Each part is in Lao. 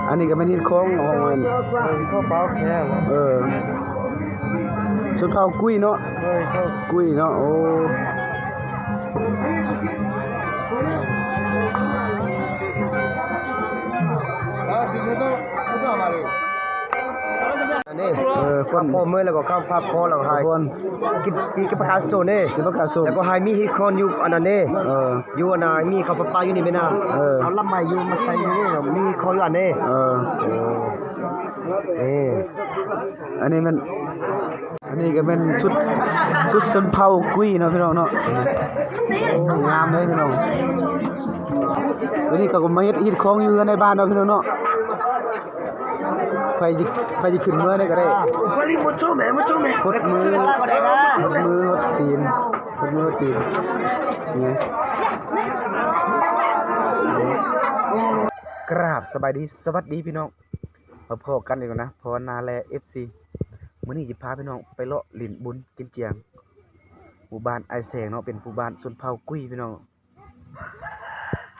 ອັນນີ້ກໍແມ່ນຮີດຄອງຂອງອັນ ເອີ ເຂົາເວົ້າແຄ່ ເອີ ຊົນເຜົ່າກຸ້ຍເນາະ ເອີ ກຸ້ຍເນາະ ໂອ້ ອັນນີ້ ເອີ ຄົນ ພໍ່ເມື່ອຍແລ້ວກໍຂ້າມພາບຄໍແລ້ວໃຫ້ ຄົນ ກິນ ກິນປະກາດໂສນເດ້ ກິນປະກາດໂສນ ແລ້ວກໍໃຫ້ມີຮີດຄອງຢູ່ອັນນັ້ນເດ້ ເອີ ຢູ່ອັນນ່າ ມີເຂົາປະປາຢູ່ນີ້ແມ່ນນະ ເອີ ເອົາລຳໄມ້ຢູ່ມາໃສ່ຢູ່ນີ້ ມີຮີດຄອງຢູ່ອັນນີ້ ເອີ ເອີ ອັນນີ້ແມ່ນ ອັນນີ້ກໍແມ່ນຊຸດ ຊຸດຊົນເຜົ່າກຸ້ຍເນາະ ພີ່ນ້ອງເນາະ ໂອ້ ງາມເດ້ພີ່ນ້ອງ ອັນນີ້ເຂົາກໍມາເຮັດຮີດຄອງຢູ່ເຮືອນໃນບ້ານເນາະ ພີ່ນ້ອງເນາະ. ໃຜຊິ ໃຜຊິຂຶ້ນເມືອນີ້ກໍໄດ້ ມາໂຊແມ່ ມາໂຊແມ່ ຫົດມື ຫົດມືຫົດຕີນ ຫົດມືຫົດຕີນ ໄງ ກາບສະບາຍດີ ສະຫວັດດີພີ່ນ້ອງ ມາພໍ້ກັນອີກແລ້ວນະ ພອນນາແລ ເອັຟຊີ ມື້ນີ້ຊິພາພີ່ນ້ອງໄປເລາະຫຼິ້ນບຸນກິນຈຽງ ໝູ່ບ້ານອ້າຍແສງເນາະ ເປັນໝູ່ບ້ານຊົນເຜົ່າກຸ້ຍພີ່ນ້ອງ.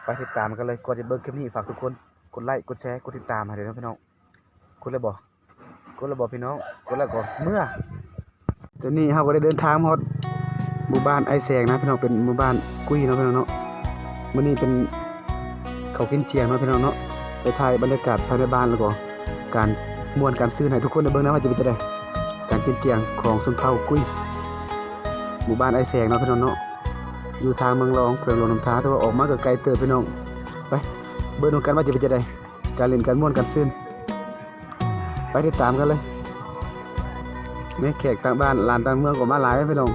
ໄປຕິດຕາມກັນເລີຍ ກ່ອນຈະເບິ່ງຄລິບນີ້ ຝາກທຸກຄົນກົດໄລ້ ກົດແຊ ກົດຕິດຕາມໃຫ້ເດີເນາະພີ່ນ້ອງ. ກົດແລ້ວບໍ່? ກົດແລ້ວບໍ່ພີ່ນ້ອງ? ກົດແລ້ວກໍເມືອ. ຕອນນີ້ເຮົາກໍໄດ້ເດີນທາງມາຮອດໝູ່ບ້ານອ້າຍແສງນະພີ່ນ້ອງ ເປັນໝູ່ບ້ານກຸ້ຍເນາະພີ່ນ້ອງເນາະ. ມື້ນີ້ເປັນເຂົ້າກິນຈຽງເນາະພີ່ນ້ອງເນາະ ໄປຖ່າຍບັນຍາກາດພາຍໃນບ້ານ ແລ້ວກໍການມ່ວນການຊື່ນໃຫ້ທຸກຄົນໄດ້ເບິ່ງນຳວ່າຈະເປັນຈັ່ງໃດ ການກິນຈຽງຂອງຊົນເຜົ່າກຸ້ຍ ໝູ່ບ້ານອ້າຍແສງເນາະພີ່ນ້ອງເນາະ. ຢູ່ທາງເມືອງລອງ ແຂວງຫຼວງນ້ຳທາ ແຕ່ວ່າອອກມາກໍໄກເຕີບພີ່ນ້ອງ. ໄປເບິ່ງນຳກັນວ່າຈະເປັນຈັ່ງໃດ ການຫຼິ້ນການມ່ວນການຊື່ນ ໄປຕິດຕາມກັນເລີຍ. ແມ່ນແຂກຕ່າງບ້ານຫຼານຕ່າງເມືອງກໍມາຫຼາຍພີ່ນ້ອງ.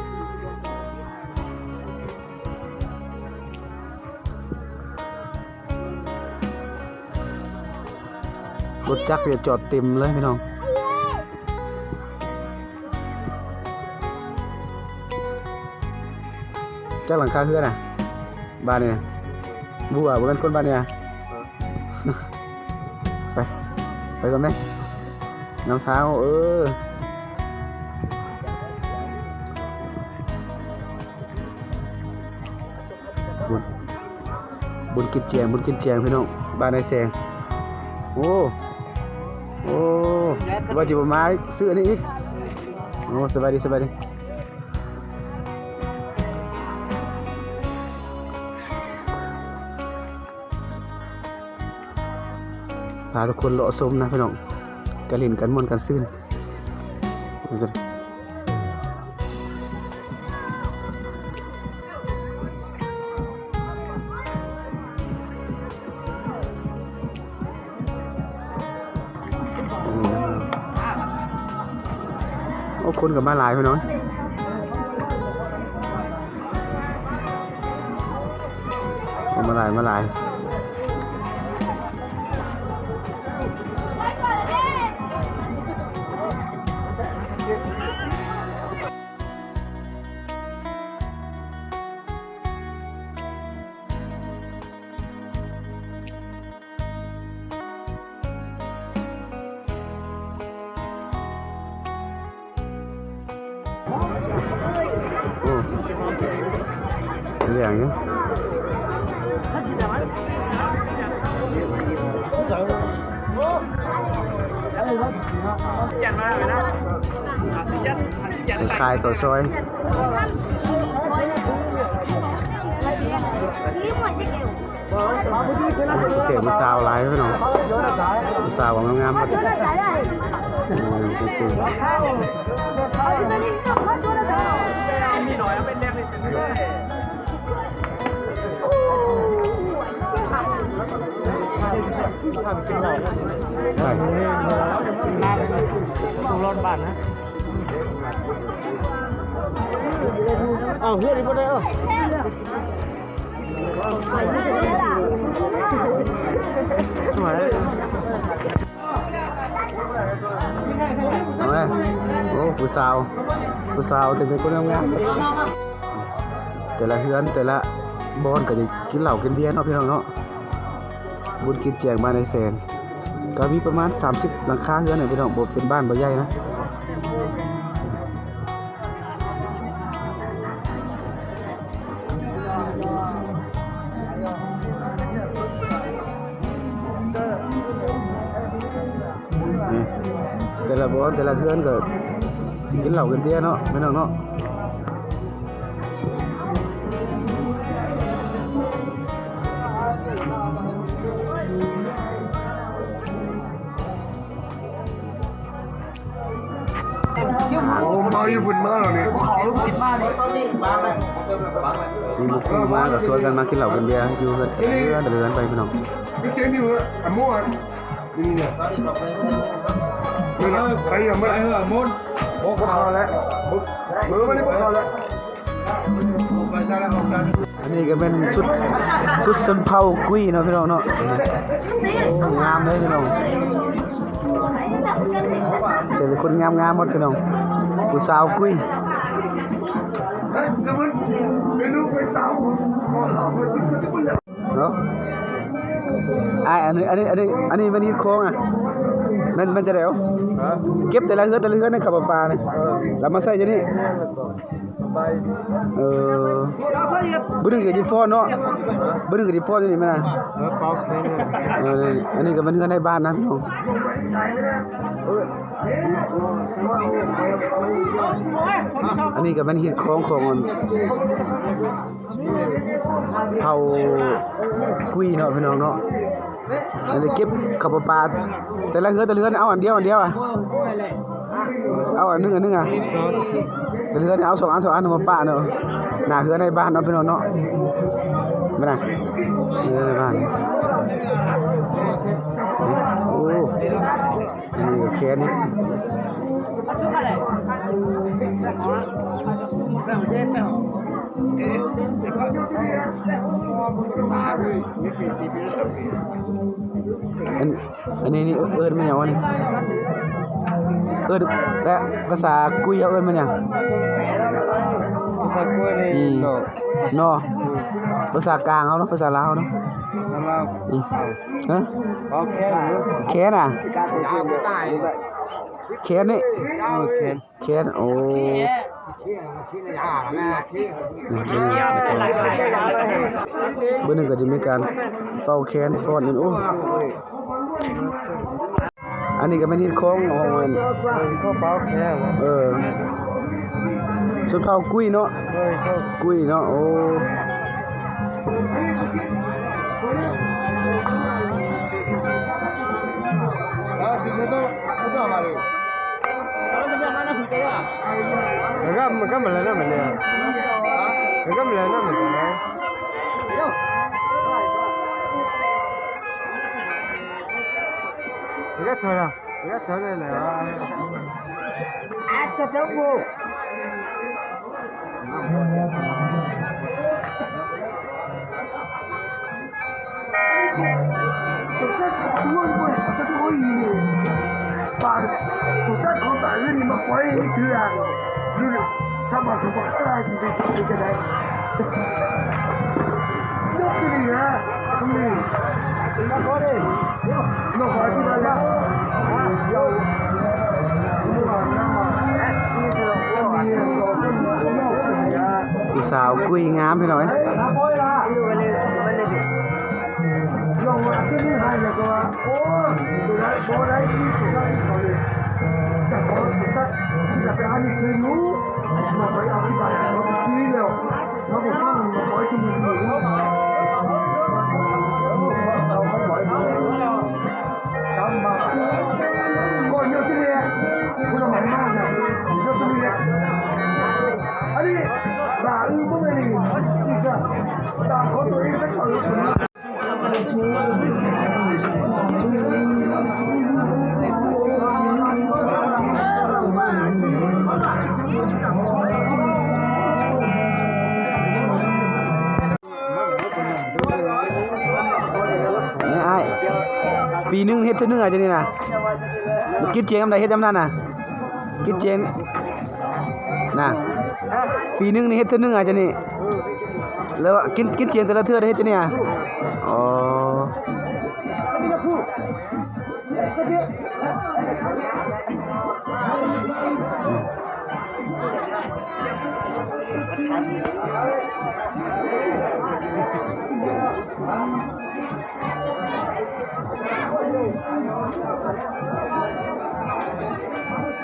ລົດຈັກນີ້ຈອດເຕັມເລີຍພີ່ນ້ອງ. ຈັກຫຼັງຄາເຮືອນນະ ບ້ານນີ້ນະ? ບໍ່ ບໍ່ແມ່ນຄົນບ້ານນີ້ນະ. ໄປ ໄປກ່ອນແມະ ນຳທາງ. ເອີ ບຸນ ບຸນກິນຈຽງ ບຸນກິນຈຽງພີ່ນ້ອງ ບ້ານນາຍແສງ. ໂອ້ ໂອ້ ວ່າຊິບໍ່ມາຊື້ອັນນີ້ອີກ. ໂອ້ ສະບາຍດີ ສະບາຍດີ. ພາທຸກຄົນເລາະຊົມນະພີ່ນ້ອງ ການຫຼິ້ນການມ່ວນການຊື່ນ. ໂອ້ ຄົນກໍມາຫຼາຍພີ່ນ້ອງ ມາຫຼາຍ ມາຫຼາຍ. ໂອ້ ຫຼຽງຢູ່ ຂາຍເຂົ້າຊອຍ. ຜູ້ຊາຍຜູ້ສາວຫຼາຍພີ່ນ້ອງ ຜູ້ສາວງາມໆ ເປັນເອົາເຮືອນອີກບໍ່ໄດ້ເອົາ. ສວຍ ເອົາເວີຍ ໂອ້ ຜູ້ສາວ ຜູ້ສາວເຕັມໄປຄົນງາມໆ ແຕ່ລະເຮືອນ ແຕ່ລະບ່ອນກໍໄດ້ກິນເຫຼົ້າກິນເບຍເນາະ ພີ່ນ້ອງເນາະ. ບຸນກິນຈຽງບ້ານນາຍແສງ ກໍມີປະມານສາມສິບຫຼັງຄາເຮືອນນະພີ່ນ້ອງ ບໍ່ເປັນບ້ານບໍ່ໃຫຍ່ນະ. ແຕ່ລະເຮືອນກໍກິນເຫຼົ້າກິນເບຍເນາະ ພີ່ນ້ອງເນາະ. ເອົາຢູ່ພຸ້ນມາແລ້ວນີ້ ມີໝູ່ຄູ່ມາກໍຊວນກັນມາກິນເຫຼົ້າກິນເບຍຢູ່ເຮືອນ ແຕ່ລະເຮືອນ ແຕ່ລະເຮືອນໄປ ພີ່ນ້ອງ. ເຕັມຢູ່ອະໂມ ນີ້ນະ ໄປອະໂມ ບໍ່ເຂົ້າແລ້ວ ເອີ ບໍ່ເຂົ້າແລ້ວ. ອັນນີ້ກໍແມ່ນຊຸດ ຊຸດຊົນເຜົ່າກຸຍເນາະ ພີ່ນ້ອງເນາະ. ໂອ້ ງາມເດ້ພີ່ນ້ອງ ເປັນຄົນງາມໆໝົດ ພີ່ນ້ອງ ຜູ້ສາວກຸຍ. ເນາະ ອ້າຍ ອັນນີ້ ອັນນີ້ ອັນນີ້ ອັນນີ້ແມ່ນຮີດຄອງອະ ແມ່ນ ແມ່ນຈັ່ງໃດ? ເກັບແຕ່ລະເຮືອນ ແຕ່ລະເຮືອນໃນເຂົ້າປະປານີ້ ເອີ ແລ້ວມາໃສ່ຢູ່ນີ້. ເອີ ບຶດໜຶ່ງກໍຊິຟ້ອນເນາະ ບຶດໜຶ່ງກໍຊິຟ້ອນຢູ່ນີ້ແມ່ນນະ. ເອີ ເປົ່າແມ່ນ ເອີ ອັນນີ້ກໍແມ່ນເຮືອນໃນບ້ານນະ ພີ່ນ້ອງ. ອັນນີ້ກໍແມ່ນຮີດຄອງຂອງ ເຜົ່າກຸຍເນາະ ພີ່ນ້ອງເນາະ. ອັນນີ້ເກັບເຂົ້າປະປາ ແຕ່ລະເຮືອນ ແຕ່ລະເຮືອນເອົາອັນດຽວ ອັນດຽວອະ ເອົາອັນໜຶ່ງ ອັນໜຶ່ງອະ ແຕ່ລະເຮືອນເອົາສອງອັນ ສອງອັນມາປະເນາະ. ໜ້າເຮືອນໃນບ້ານເນາະ ພີ່ນ້ອງເນາະ ແມ່ນນະ ເຮືອນໃນບ້ານ. ໂອ້ ອັນນີ້ກໍແຄນນີ້ ອັນ ອັນນີ້ນີ້ເອີ້ນແມ່ນຫຍັງວະນີ້? ເອີ້ນ ແຕ່ພາສາກຸຍເຮົາເອີ້ນແມ່ນຫຍັງ? ພາສາກຸຍນີ້ ອືມ ໜໍ່ ໜໍ່ ອືມ ພາສາກາງເຮົາເນາະ ພາສາລາວເນາະ ພາສາລາວ ອືມ ຮະ ເວົ້າແຄນ ແຄນອະ ແຄນນີ້ ເອີ ແຄນ ແຄນ ໂອ້ ເບິ່ງໜຶ່ງກໍຈະມີການເປົ່າແຄນຟ້ອນ ໂອ້ ອັນນີ້ກໍແມ່ນຮີດຄອງຂອງ ເອີ ຊົນເຜົ່າກຸຍເນາະ ກຸຍເນາະ ໂອ້. ຜູ້ສາວກຸຍງາມພີ່ນ້ອງເອີຍ. ນີ້ອ້າຍ ປີໜຶ່ງເຮັດເທື່ອໜຶ່ງອາ ຈັ່ງນີ້ນະ ກິນຈຽງຍາມໃດເຮັດຍາມນັ້ນນະ ກິນຈຽງນະ ປີໜຶ່ງນີ້ເຮັດເທື່ອໜຶ່ງອາ ຈັ່ງນີ້ ແລ້ວກິນ ກິນຈຽງແຕ່ລະເທື່ອໄດ້ເຮັດຈັ່ງນີ້ອາ ອໍ. ອືມ.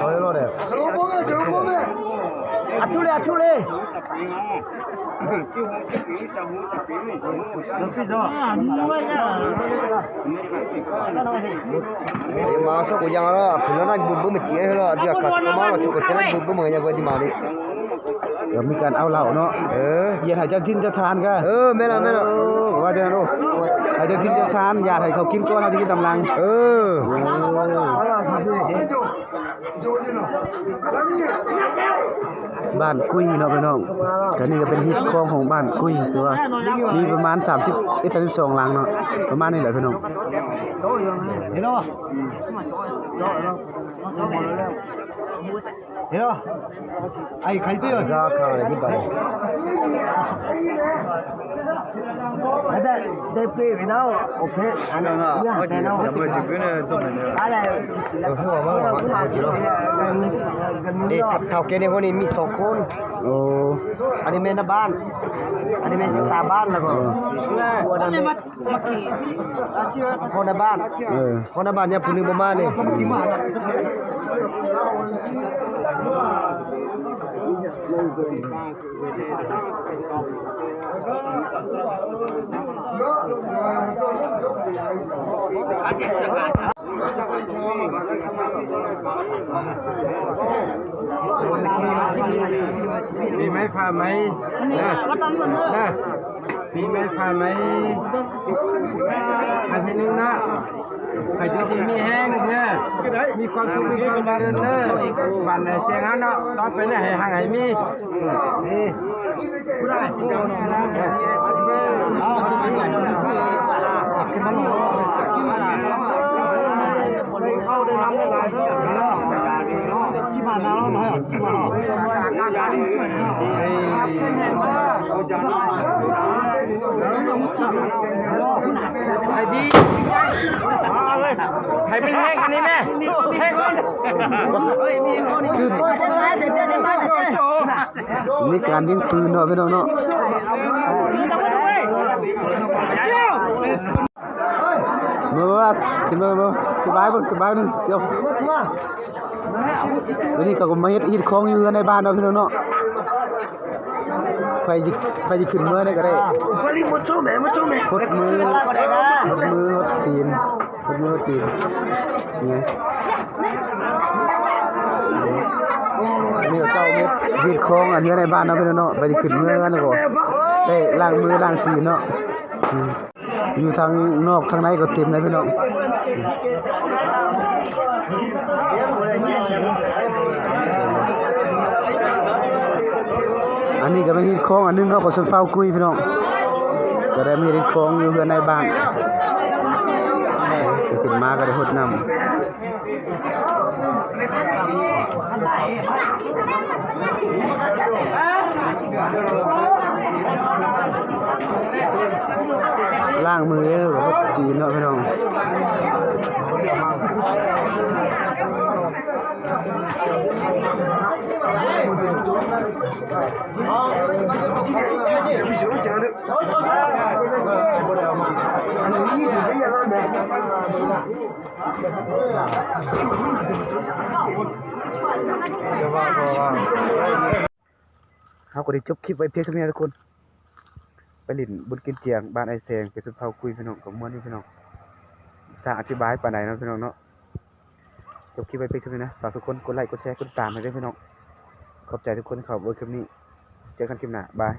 잘 해라 래. 잘 보면 잘 보면. 아, 툴레, 아, 툴레. 예, 마서 고장하라. 불러나 뭐, 뭐, 뭐, 뭐, 뭐, 뭐, 뭐, 뭐, 뭐, 뭐, 뭐, 뭐, 뭐, 뭐, ເອີ ມີການເອົາເຫຼົ້າເນາະ ເອີ ຢາກໃຫ້ເຈົ້າຖິ່ນເຈົ້າຖານກະ ເອີ ແມ່ນລະ ແມ່ນລະ ເອີ ວ່າຈັ່ງນັ້ນ ໂອ້ ໃຫ້ເຈົ້າຖິ່ນເຈົ້າຖານ ຢາກໃຫ້ເຂົາກິນກ່ອນ ເຮົາຈະກິນຕາມຫຼັງ ເອີ ໂອ້ ບ້ານກຸຍເນາະພີ່ນ້ອງ ກະນີ້ກະເປັນຮີດຄອງຂອງບ້ານກຸຍ ຖືວ່າມີປະມານສາມສິບເອັດ ສາມສິບສອງຫຼັງເນາະ ປະມານນີ້ແຫຼະພີ່ນ້ອງ. ເຫັນແລ້ວບໍ່? ເຫັນແລ້ວບໍ່? ໄອ້ໄຂ່ເຕີ ໄດ້ ໄດ້ເປໄປແລ້ວ ໂອເຄ ອັນນັ້ນ ນີ້ ເຖົ້າແກ່ໃນຫົວນີ້ມີສອງຄົນ ໂອ້ ອັນນີ້ແມ່ນໜ້າບ້ານ ອັນນີ້ແມ່ນສາວບ້ານ ແລ້ວກໍ ເອີ ອັວນັ້ນ ພໍ່ໃນບ້ານ ເອີ ພໍ່ໃນບ້ານຍາມຜູ້ໜຶ່ງບໍ່ມານີ້ ປີໃໝ່ຟ້າໃໝ່ ນະ ນະ. ປີໃໝ່ຟ້າໃໝ່ ອັນທີໜຶ່ງເນາະ ໃຫ້ຢູ່ດີມີແຮງເດີ ມີຄວາມສຸກ ມີຄວາມຈະເລີນເດີ ບ້ານໃດສຽງເຮົາເນາະ ຕໍ່ໄປນີ້ໃຫ້ຮັ່ງໃຫ້ມີ ນີ້ ເຂົ້າໄດ້ນຳຫຼາຍໆເດີ ທີ່ຜ່ານມາເນາະ ໃຫ້ດີ ໃຫ້ມັນແຮງກວ່ານີ້ແມ່ ແຮງກວ່ານີ້ ຄືມີການຍິງປືນເນາະພີ່ນ້ອງເນາະ. ເບິ່ງວ່າ ຂຶ້ນເບິ່ງ ຂຶ້ນໄປເບິ່ງ ຂຶ້ນໄປເບິ່ງ ດຽວ ດຽວນີ້ເຂົາກໍມາເຮັດ ເຮັດຄອງຢູ່ເຮືອນໃນບ້ານເນາະພີ່ນ້ອງເນາະ. ໃຜຊິ ໃຜຊິຂຶ້ນເມືອນີ້ກໍໄດ້ ຫົດມື ຫົດມື ຫົດຕີນ ຫົດມື ຫົດຕີນ ນີ້ ນີ້ເຈົ້າເຮັດ ເຮັດຄອງອັນເຮືອນໃນບ້ານເນາະພີ່ນ້ອງເນາະ. ໃຜຊິຂຶ້ນເມືອກໍໄດ້ລ້າງມືລ້າງຕີນເນາະ ອືມ. ຢູ່ທາງນອກທາງໃນກໍເຕັມເລີຍພີ່ນ້ອງ. ອັນນີ້ກໍເປັນຮີດຄອງອັນໜຶ່ງເນາະ ຂອງຊົນເຜົ່າກຸຍພີ່ນ້ອງ ກໍໄດ້ມາເຮັດຮີດຄອງຢູ່ເຮືອນໃນບ້ານ ຂຶ້ນມາກໍໄດ້ຫົດນ້ຳ. ລ້າງມືເດີ ບໍ່ຕີນເນາະພີ່ນ້ອງ. ແຕ່ວ່າກໍ ເຮົາກໍໄດ້ຈົບຄລິບໄວ້ພຽງສ່ຳນີ້ນະທຸກຄົນ. ໄປຫຼິ້ນບຸນກິນຈຽງບ້ານອ້າຍແສງ ເປັນຊົນເຜົ່າກຸຍພີ່ນ້ອງ ກໍມ່ວນຢູ່ພີ່ນ້ອງ. ຊ່າງອະທິບາຍປານໃດເນາະພີ່ນ້ອງເນາະ. ຈົບຄລິບໄວ້ພຽງສ່ຳນີ້ນະ. ຝາກທຸກຄົນກົດໄລ ກົດແຊ ກົດຕິດຕາມໃຫ້ເດີພີ່ນ້ອງ. ຂອບໃຈທຸກຄົນທີ່ເຂົ້າເບິ່ງຄລິບນີ້. ເຈີກັນຄລິບໜ້າ. ບາຍ.